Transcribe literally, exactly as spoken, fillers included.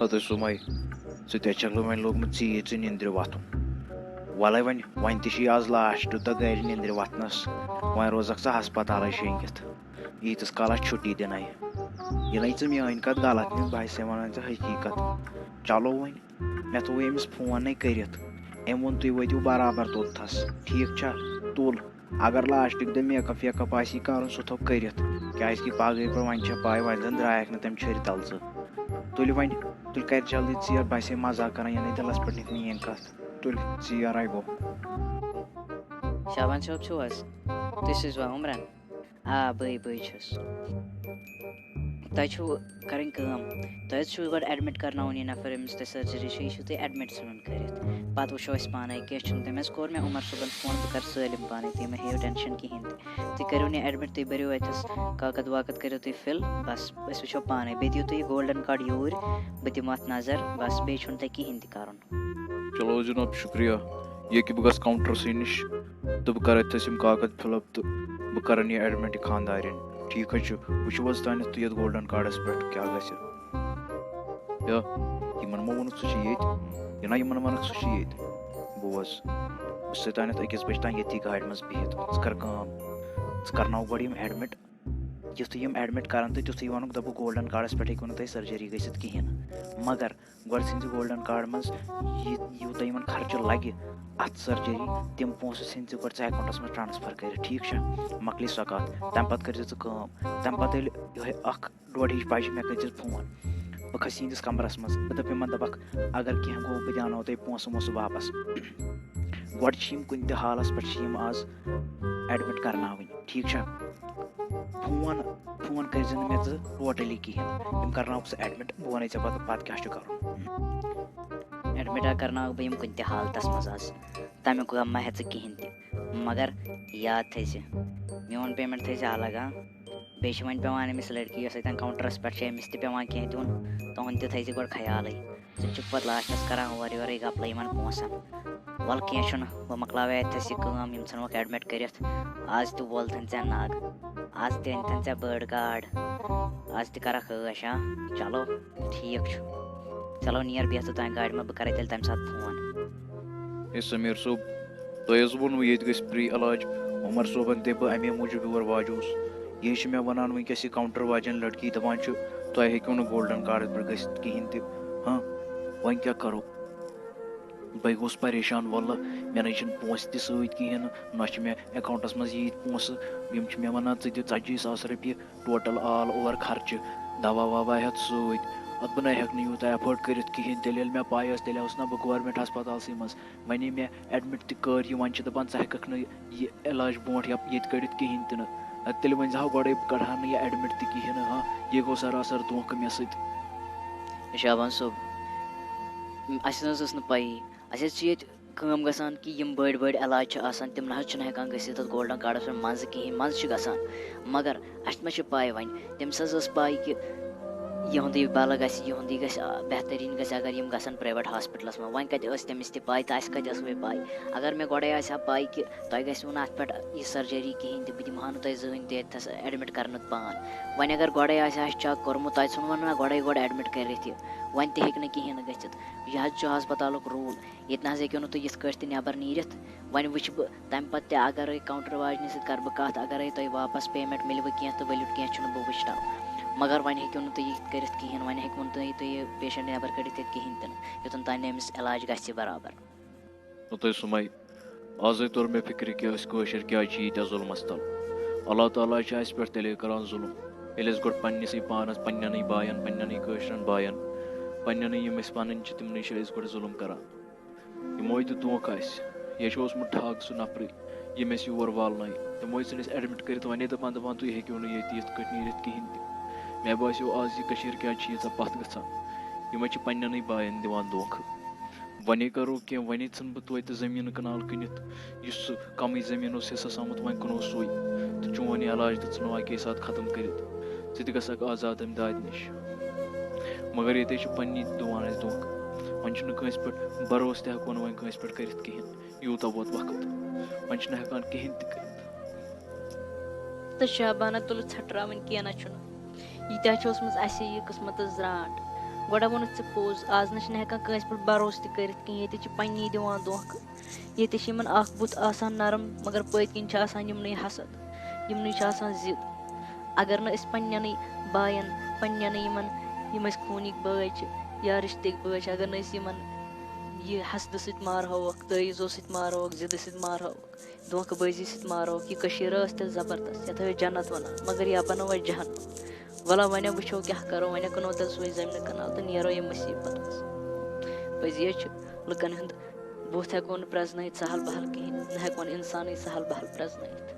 ہتٕے سُمے، ژٕ تہِ چھَکھ وۄنۍ لوٚگمُت ژیٖرۍ ژٕ نِندرِ وۄتھُن۔ وَلَے وۄنۍ، وۄنۍ تہِ چھُے آز لاسٹ دۄہ گَرِ نِندرِ وۄتھنَس، وۄنۍ روزَکھ ژٕ ہسپتالَے شیٚنگِتھ، ییٖتِس کالَس چھُٹی دِنَے۔ یہِ نَے ژٕ میٛٲنۍ کَتھ غلط نِکھ، بہٕ ہسے وَنان ژےٚ حقیٖقت۔ چلو وۄنۍ، مےٚ تھوٚو أمِس فون نَے کٔرِتھ، أمۍ ووٚن تُہۍ وٲتِو برابر توٚتتھَس، ٹھیٖک چھا؟ تُل۔ اگر لاسٹٕکۍ دۄہ میک اپ ویک اپ آسی کرُن، سُہ تھوٚو کٔرِتھ، کیازِ کہِ پگہٕے پٮ۪ٹھ وۄنۍ چھےٚ پاے، وۄنۍ زن درٛایکھ نہٕ تِم چھِرِ تل ژٕ۔ تُلہِ وۄنۍ، تُلہِ کرِ جلدی ژیر، بہٕ آسے مزاق کران، یعنی دِلس پٮ۪ٹھ نِکھ میٲنۍ کتھ۔ تُلہِ ژیر آیہِ گوٚو۔ شابان صٲب چھِو حظ؟ تُہۍ چھِو حظ عمران؟ آ، بٕے، بٕے چھُس۔ تۄہہِ چھُو کَرٕنۍ کٲم، تۄہہِ حظ چھُو گۄڈٕ ایڈمِٹ کَرناوُن یہِ نفر، ییٚمِس تۄہہِ سٔرجری چھِ، یہِ چھُو تُہۍ ایڈمِٹ ژھٕنُن کٔرِتھ۔ پَتہٕ وٕچھو أسۍ پانَے، کینٛہہ چھُنہٕ۔ تٔمۍ حظ کوٚر مےٚ عمر صٲبَن فون، بہٕ کَرٕ سٲلِم پانَے، تُہۍ مہٕ ہیٚیِو ٹٮ۪نشَن کِہیٖنۍ تہِ۔ تُہۍ کٔرِو نہٕ ایڈمِٹ، تُہۍ بٔرِو اَتٮ۪س کاکد واکد کٔرِو تُہۍ فِل، بَس أسۍ وٕچھو پانَے۔ بیٚیہِ دِیِو تُہۍ یہِ گولڈَن کارڈ یوٗرۍ، بہٕ دِمہٕ اَتھ نظر، بَس بیٚیہِ چھُنہٕ تۄہہِ کِہیٖنۍ تہِ کَرُن۔ چلو جناب، شُکریہ۔ یہِ کہِ بہٕ گژھٕ کاوُنٹرسٕے نِش تہٕ بہٕ کَرٕ اَتہِ تھَس یِم کاکد فِل اَپ تہٕ بہٕ کَرَن یہِ ایڈمِٹ یہِ خانٛدارٮ۪ن۔ ٹھیٖک حظ چھُ، وٕچھِو حظ تانٮ۪تھ تُہۍ یَتھ گولڈَن کارڈَس پٮ۪ٹھ کیٛاہ گژھِ۔ یا یِمَن ما ووٚنُکھ ژٕ چھِ ییٚتہِ، یہِ نہ یِمَن وَنَکھ ژٕ چھِ ییٚتہِ۔ بوز، بہٕ چھُسَے تانٮ۪تھ أکِس بَجہِ تام ییٚتھی گاڑِ منٛز بِہِتھ۔ ژٕ کَر کٲم، ژٕ کَرناو گۄڈٕ یِم ایڈمِٹ۔ یُتھُے یِم ایڈمِٹ کَرَن تہٕ تیُتھُے وَنُکھ، دَپُکھ گولڈَن کارڈَس پٮ۪ٹھ ہیٚکِو نہٕ تۄہہِ سٔرجری گٔژھِتھ کِہیٖنۍ۔ مگر گۄڈٕ ژھٕنۍ زِ گولڈَن کارڈ منٛز یہِ، یوٗتاہ یِمَن خرچہٕ لَگہِ اَتھ سٔرجری، تِم پونٛسہٕ ژھٕنۍ زِ گۄڈٕ ژٕ اٮ۪کاوُنٛٹَس منٛز ٹرٛانسفَر کٔرِتھ، ٹھیٖک چھا؟ مۄکلے سۄ کَتھ۔ تَمہِ پَتہٕ کٔرۍ زِ ژٕ کٲم، تَمہِ پَتہٕ ییٚلہِ یِہوٚے اَکھ ڈۄڈ ہِش بَجہِ مےٚ کٔرۍ زِ فون، بہٕ کھَسہٕ یِہِنٛدِس کَمرَس منٛز، بہٕ دَپہٕ یِمَن، دَپَکھ اگر کینٛہہ گوٚو بہٕ دیٛاناوَو تۄہہِ پونٛسہٕ وونٛسہٕ واپَس۔ گۄڈٕ چھِ یِم کُنہِ تہِ حالَس پٮ۪ٹھ چھِ یِم آز ایڈمِٹ کَرناوٕنۍ، ٹھیٖک چھا؟ فون، فون کٔرۍ زِ نہٕ مےٚ ژٕ ٹوٹلی کِہیٖنۍ، یِم کَرناوَکھ ژٕ ایڈمِٹ، بہٕ وَنَے ژےٚ پَتہٕ، پَتہٕ کیٛاہ چھُ کَرُن۔ ایڈمِٹ ہا کَرناوَکھ بہٕ یِم کُنہِ تہِ حالتَس منٛز آز، تَمیُک غم مہ ہےٚ ژٕ کِہیٖنۍ تہِ، مگر یاد تھٲیزِ، میون پیمٮ۪نٛٹ تھٲیزِ الگ، ہاں۔ بیٚیہِ چھِ وۄنۍ پٮ۪وان أمِس لٔڑکی، یۄس اَتٮ۪ن کاوُنٛٹرَس پٮ۪ٹھ چھِ، أمِس تہِ پٮ۪وان کینٛہہ دیُن، تُہُنٛد تہِ تھٲیزِ گۄڈٕ خیالٕے۔ ژٕ چھُکھ پَتہٕ لاسٹَس کَران اورٕ یورَے گَپلہٕ یِمَن پونٛسَن۔ وَلہٕ کینٛہہ چھُنہٕ، بہٕ مۄکلاوَے اَتہِ تھَس یہِ کٲم، یِم ژھٕنوکھ ایڈمِٹ کٔرِتھ۔ آز تہِ وولتھَن ژےٚ نَگ، آز تہِ أنۍتھَن ژےٚ بٔڑ گاڈ، آز تہِ کَرَکھ عٲش، ہاں؟ چلو، ٹھیٖک چھُ۔ چلو نیر، بیٚہہ ژٕ تام گاڑِ منٛز، بہٕ کَرَے تیٚلہِ تَمہِ ساتہٕ فون۔ ہے سمیٖر صٲب، تۄہہِ حظ ووٚنوُ ییٚتہِ گژھِ free علاج، عمر صٲبَن تہِ بہٕ اَمے موٗجوٗب یور واجوس۔ یہِ چھِ مےٚ وَنان وٕنکیٚس یہِ کاوُنٛٹَر واجٮ۪ن لٔڑکی، دَپان چھُ تۄہہِ ہیٚکِو نہٕ گولڈَن کارڈَس پٮ۪ٹھ گٔژھِتھ کِہیٖنۍ تہِ۔ ہاں، وۄنۍ کیٛاہ کَرو؟ بہٕ گوس پریشان، واللہ مےٚ نَے چھِنہٕ پونٛسہٕ تہِ سۭتۍ کِہیٖنۍ نہٕ، نہ چھِ مےٚ اٮ۪کاوُنٛٹَس منٛز ییٖتۍ پونٛسہٕ۔ یِم چھِ مےٚ وَنان ژٕ دِ ژَتجی ساس رۄپیہِ ٹوٹل آل اوور خرچہٕ، دوا ووا ہٮ۪تھ سۭتۍ۔ اَدٕ بہٕ نَے ہٮ۪کہٕ نہٕ یوٗتاہ ایفٲرڈ کٔرِتھ کِہیٖنۍ۔ تیٚلہِ ییٚلہِ مےٚ پَے ٲس، تیٚلہِ اوس نہ بہٕ گورمٮ۪نٛٹ ہسپتالسٕے منٛز۔ وۄنۍ ییٚلہِ مےٚ ایڈمِٹ تہِ کٔر، یہِ وۄنۍ چھِ دَپان ژٕ ہٮ۪کَکھ نہٕ یہِ علاج برونٛٹھ یَپ-، ییٚتہِ کٔڑِتھ کِہیٖنۍ تہِ نہٕ۔ اَدٕ تیٚلہِ ؤنۍ زِ ہا گۄڈَے، بہٕ کَڑٕ ہا نہٕ یہِ ایڈمِٹ تہِ کِہیٖنۍ نہٕ۔ ہاں، یہِ گوٚو سراسر دھوکہٕ مےٚ سۭتۍ۔ شابان صٲب، اَسہِ نہ حظ ٲس نہٕ پَیی۔ اَسہِ حظ چھِ ییٚتہِ کٲم گژھان کہِ یِم بٔڑۍ بٔڑۍ علاج چھِ آسان، تِم نہ حظ چھِنہٕ ہٮ۪کان گٔژھِتھ تَتھ گولڈَن کارڈَس پٮ۪ٹھ منٛزٕ کِہیٖنۍ، منٛزٕ چھِ گژھان۔ مگر اَسہِ ما چھِ پَے وۄنۍ، تٔمِس حظ ٲس پَے کہِ یِہُنٛدُے بَلہٕ گژھِ، یِہُنٛدُے گژھِ، آ، بہتریٖن گژھِ، اگر یِم گژھن پرٛایویٹ ہاسپِٹلَس منٛز۔ وۄنۍ کَتہِ ٲس تٔمِس تہِ پَے تہٕ اَسہِ کَتہِ ٲس وۄنۍ پَے؟ اگر مےٚ گۄڈَے آسہِ ہا پَے کہِ تۄہہِ گژھِوٕ نہٕ اَتھ پٮ۪ٹھ یہِ سٔرجٔری کِہیٖنۍ تہِ، بہٕ دِمہٕ ہا نہٕ تۄہہِ زٕہٕنۍ تہِ ییٚتہِ تھَس ایڈمِٹ کَرنہٕ پان۔ وۄنۍ اگر گۄڈَے آسہِ ہا اَسہِ چیک کوٚرمُت، تۄہہِ ژھُنوٕ نہ گۄڈَے گۄڈٕ ایڈمِٹ کٔرِتھ یہِ؟ وۄنۍ تہِ ہیٚکہِ نہٕ کِہیٖنۍ نہٕ گٔژھِتھ۔ یہِ حظ چھُ ہسپتالُک روٗل۔ ییٚتہِ نہ حظ ہیٚکِو نہٕ تُہۍ یِتھ کٲٹھۍ تہِ نٮ۪بر نیٖرِتھ۔ وۄنۍ وٕچھٕ بہٕ تَمہِ پتہٕ تہِ، اگرے کاوُنٹر واجنہِ سۭتۍ کرٕ بہٕ کتھ، اگرے تۄہہِ واپس پیمنٹ مِلوٕ کینٛہہ تہٕ ؤلِو، کینٛہہ چھُنہٕ، بہٕ وٕچھناو۔ مگر وۄنۍ ہیٚکِو نہٕ تُہۍ یہِ کٔرِتھ کِہیٖنۍ، وۄنۍ ہیٚکِو نہٕ تُہۍ، تُہۍ یہِ پیشنٹ نٮ۪بر کٔڑِتھ ییٚتہِ کِہیٖنۍ تہِ نہٕ، یوٚتَن تام أمِس علاج گژھِ برابر۔ نہ تۄہہِ سُمے، آزے توٚر مےٚ فِکرِ کہِ أسۍ کٲشِر کیٛازِ چھِ ییٖتیٛاہ ظُلمَس تَل۔ اللہ تعالیٰ چھِ اَسہِ پٮ۪ٹھ تیٚلے کَران ظُلُم، ییٚلہِ أسۍ گۄڈٕ پنٛنِسٕے پانَس، پنٛنٮ۪نٕے بایَن، پنٛنٮ۪نٕے کٲشرٮ۪ن بایَن، پنٛنٮ۪نٕے یِم أسۍ پَنٕنۍ چھِ، تِمنٕے چھِ أسۍ گۄڈٕ ظُلُم کَران۔ یِمو دیُت دھوکہٕ اَسہِ، یہِ چھُ اوسمُت ٹھگ سُہ نفرٕے، ییٚمۍ اَسہِ یور والنٲے۔ تِمو ژھٕنۍ أسۍ ایڈمِٹ کٔرِتھ، وَنے دَپان، دَپان، تُہۍ ہیٚکِو نہٕ ییٚتہِ یِتھ کٲٹھۍ نیٖرِتھ کِہیٖنۍ تہِ۔ مےٚ باسیو آز یہِ کٔشیٖر کیٛازِ چھِ ییٖژاہ پَتھ گژھان، یِمَے چھِ پنٛنٮ۪نٕے بایَن دِوان دھوکہٕ۔ وۄنی کرو کینٛہہ، وۄنی ژھٕن بہٕ توتہِ زٔمیٖنہٕ کنال کٕنِتھ، یُس سُہ کمٕے زٔمیٖن اوس حصس آمُت، وۄنۍ کٕنو سُے، تہٕ چون یہِ علاج تہِ ژھٕنو اَکے ساتہٕ ختم کٔرِتھ۔ ژٕ تہِ گژھکھ آزاد اَمہِ دادِ نِش۔ مگر ییٚتے چھِ پننی دِوان اَسہِ دھوکہٕ۔ وۄنۍ چھُنہٕ کٲنٛسہِ پٮ۪ٹھ بھروسہٕ تہِ ہٮ۪کو نہٕ وۄنۍ کٲنٛسہِ پٮ۪ٹھ کٔرِتھ کِہیٖنۍ۔ یوٗتاہ ووت وقت، وۄنۍ چھِنہٕ ہٮ۪کان کِہیٖنۍ تہِ کٔرِتھ۔ تہٕ شابانہ تُلہٕ ژھٹراوٕنۍ کینٛہہ نہ چھُنہٕ۔ یہِ تہِ حظ چھِ اوسمٕژ اَسے یہِ قٕسمتَس زرٛانٛٹھ۔ گۄڈٕ ووٚنُتھ ژےٚ پوٚز، آز نہ چھِنہٕ ہٮ۪کان کٲنٛسہِ پٮ۪ٹھ بھروسہٕ تہِ کٔرِتھ کِہیٖنۍ، ییٚتہِ چھِ پنٛنی دِوان دھوکہٕ۔ ییٚتہِ چھِ یِمَن اَکھ بُتھ آسان نرم، مگر پٔتۍ کِنۍ چھِ آسان یِمنٕے حسد، یِمنٕے چھِ آسان ضد۔ اگر نہٕ أسۍ پنٛنٮ۪نٕے بایَن، پنٛنٮ۪نٕے یِمَن، یِم اَسہِ خوٗنٕکۍ بٲے چھِ یا رِشتٕکۍ بٲے چھِ، اگر نہٕ أسۍ یِمَن یہِ حسدٕ سۭتۍ مارہوکھ، تٲیٖزو سۭتۍ مارہوکھ، ضدٕ سۭتۍ مارہوکھ، دھوکہٕ بٲزی سۭتۍ مارہوکھ، یہِ کٔشیٖر ٲس تیٚلہِ زبردست، یَتھ ٲسۍ جنت وَنان، مگر یا بَنٲو اَسہِ جہنم۔ وَلہ وۄنۍ وٕچھو کیٛاہ کَرو، وۄنۍ کٕنو تیٚلہِ سُے زٔمیٖنہٕ کَنال تہٕ نیرو ییٚمہِ مُصیٖبت منٛز۔ پٔزی حظ چھُ، لُکَن ہُنٛد بُتھ ہٮ۪کو نہٕ پرٛزنٲیِتھ سہل بہل کِہیٖنۍ، نہ ہٮ۪کون اِنسانٕے سہل بہل پرٛزنٲیِتھ۔